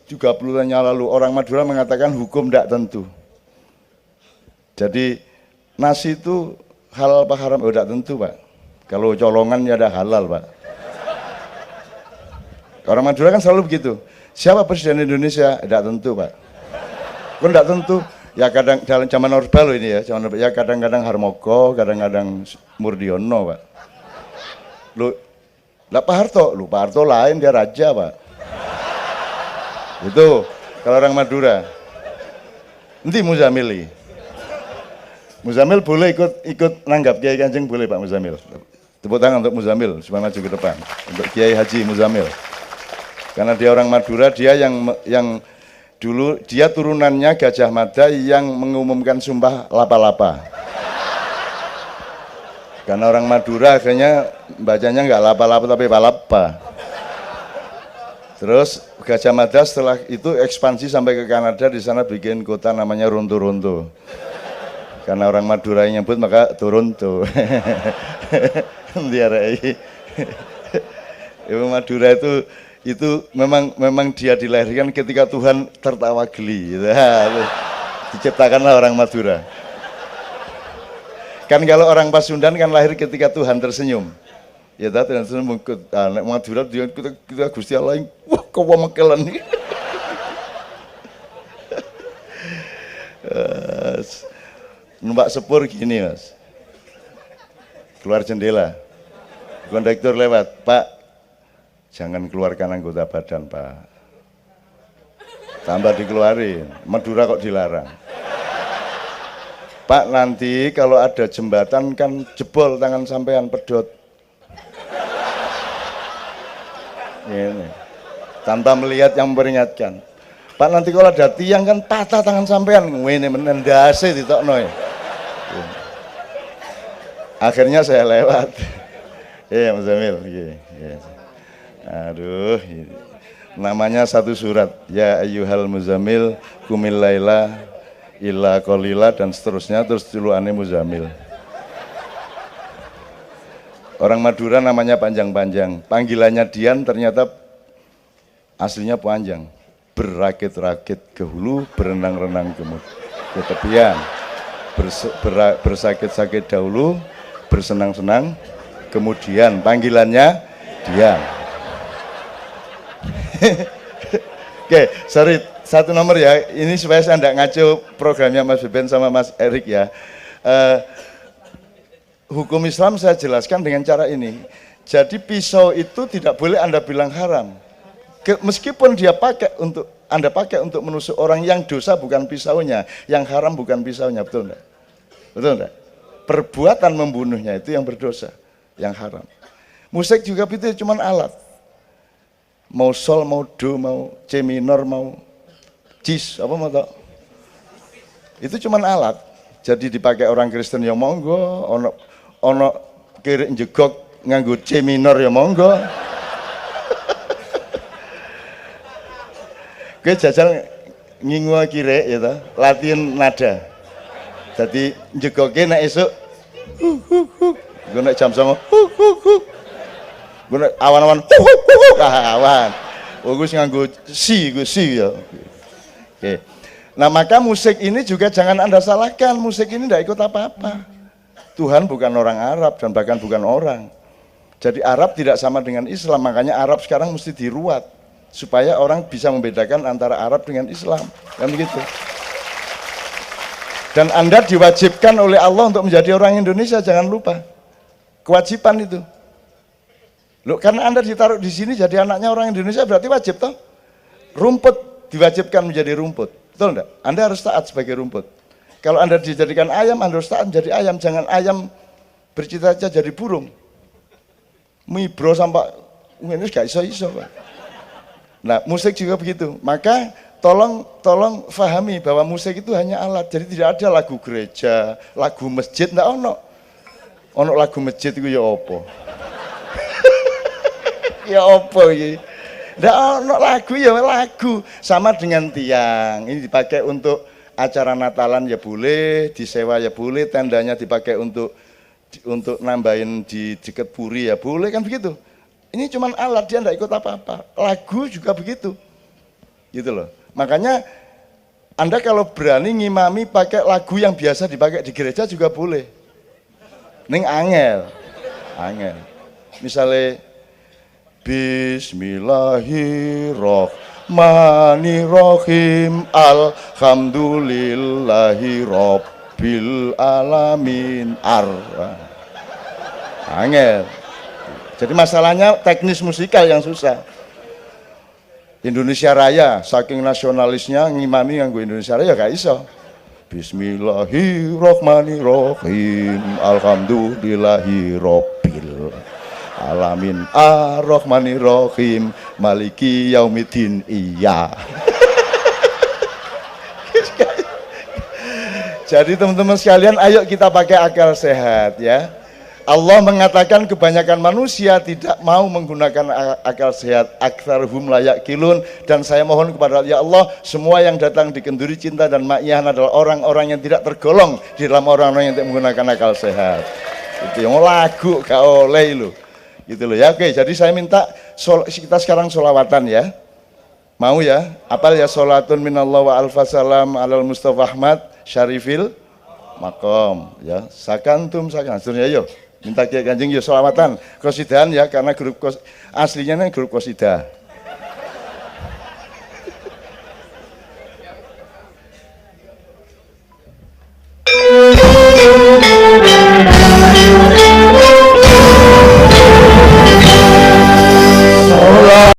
30 tahun yang lalu. Orang Madura mengatakan hukum tidak tentu. Jadi nasi itu halal apa haram? Oh, tidak tentu, Pak. Kalau colongan ya ada halal, Pak. Orang Madura kan selalu begitu. Siapa presiden Indonesia? Tidak tentu, Pak. Kok tidak tentu? Ya kadang dalam zaman Orba loh ini ya, zaman Orba. Ya kadang-kadang Harmoko, kadang-kadang Murdiono, Pak. Lu, lah Pak Harto, lu Pak Harto lain, dia raja, Pak. Itu kalau orang Madura. Nanti Muzamil. Muzamil boleh ikut nanggap Kiai Kanjeng, boleh Pak Muzamil. Tepuk tangan untuk Muzamil supaya maju ke depan. Untuk Kiai Haji Muzamil. Karena dia orang Madura, dia yang dulu dia turunannya Gajah Mada yang mengumumkan sumpah lapa-lapa. Karena orang Madura akhirnya bacanya nggak lapa-lapa tapi palapa. Terus Gajah Mada setelah itu ekspansi sampai ke Kanada, di sana bikin kota namanya Runtu-Runtu. Karena orang Madura yang nyebut maka Toronto. Ibu Madura itu memang dia dilahirkan ketika Tuhan tertawa geli gitu. Diciptakanlah orang Madura. Kan kalau orang Pasundan kan lahir ketika Tuhan tersenyum. Ya ta, Tuhan tersenyum. Nek Madura dia kita Gusti Allah wah kewomekelan. Numpak sepur gini, Mas. Keluar jendela. Kondektur lewat, "Pak, jangan keluarkan anggota badan, Pak." Tambah dikeluarin, Madura kok dilarang. "Pak, nanti kalau ada jembatan kan jebol tangan sampean, pedot." Ini. Tanpa melihat yang memperingatkan. "Pak, nanti kalau ada tiang kan patah tangan sampean." Ngene menendase ditokno ya. Akhirnya saya lewat. Iya, Mas Jamil. Iya. Aduh, namanya satu surat, ya ayyuhal muzamil kumil laila illa qalila dan seterusnya, terus julukane Muzamil. Orang Madura namanya panjang-panjang, panggilannya Dian ternyata aslinya panjang. Berakit-rakit ke hulu, berenang-renang ke tepian, bersakit-sakit dahulu, bersenang-senang kemudian, panggilannya Dian. Oke, sorry, satu nomor ya. Ini supaya saya tidak ngaco programnya Mas Beben sama Mas Erik ya. Hukum Islam saya jelaskan dengan cara ini. Jadi pisau itu tidak boleh Anda bilang haram. Meskipun dia pakai untuk Anda pakai untuk menusuk orang, yang dosa bukan pisaunya, yang haram bukan pisaunya, betul enggak? Betul enggak? Perbuatan membunuhnya itu yang berdosa, yang haram. Musik juga itu cuma alat. Mau sol, mau do, mau C minor, mau cis, apa mau tak? Itu cuma alat. Jadi dipakai orang Kristen ya monggo, ono kirik jegok nganggo C minor ya monggo. Gue jajal ngingu kirik ya toh, latihan nada. Jadi jegoke nek esuk gue nek jam 09.00 gue nek awan-awan awan. Oh, gue nganggo si, gue si ya. Oke. Nah, maka musik ini juga jangan Anda salahkan, musik ini tidak ikut apa-apa. Tuhan bukan orang Arab dan bahkan bukan orang. Jadi Arab tidak sama dengan Islam, makanya Arab sekarang mesti diruat supaya orang bisa membedakan antara Arab dengan Islam, kan begitu. Dan Anda diwajibkan oleh Allah untuk menjadi orang Indonesia, jangan lupa. Kewajiban itu. Loh, karena Anda ditaruh di sini jadi anaknya orang Indonesia berarti wajib toh? Rumput diwajibkan menjadi rumput. Betul enggak? Anda harus taat sebagai rumput. Kalau Anda dijadikan ayam, Anda harus taat menjadi ayam. Jangan ayam bercita-cita jadi burung. Mibro sampai ini gak iso-iso, Pak. Nah, musik juga begitu. Maka tolong fahami bahwa musik itu hanya alat. Jadi tidak ada lagu gereja, lagu masjid, ndak ono. Ono lagu masjid itu ya apa? Ya apa iki? Ndak ono lagu ya lagu. Sama dengan tiang. Ini dipakai untuk acara Natalan ya boleh, disewa ya boleh, tendanya dipakai untuk nambahin di dekat puri ya boleh, kan begitu. Ini cuman alat, dia ndak ikut apa-apa. Lagu juga begitu. Gitu loh. Makanya Anda kalau berani ngimami pakai lagu yang biasa dipakai di gereja juga boleh. Ning angel. Angel. Misalnya Bismillahirrahmanirrahim, alhamdulillahi rabbil alamin ar. Angel. Jadi masalahnya teknis musikal yang susah. Indonesia Raya, saking nasionalisnya ngimami nganggo Indonesia Raya gak iso. Bismillahirrahmanirrahim, alhamdulillahi rabbil alamin, arrahmanirrahim, maliki yaumiddin. Iya. Jadi teman-teman sekalian, ayo kita pakai akal sehat ya. Allah mengatakan kebanyakan manusia tidak mau menggunakan akal sehat, aktsaruhum la ya'qilun. Dan saya mohon kepada ya Allah, semua yang datang di Kenduri Cinta dan Maiyahan adalah orang-orang yang tidak tergolong di dalam orang-orang yang tidak menggunakan akal sehat. Itu yang lagu gak oleh lu. Gitu loh ya. Oke, jadi saya minta kita sekarang sholawatan ya. Mau ya? Apal ya sholatun minallah wa alfasalam alal Mustafa Ahmad Syarifil Makom ya. Sakantum sakan. Seterusnya yuk. Minta Kiai Kanjeng ya sholawatan kosidahan ya, karena grup aslinya ini grup kosidah.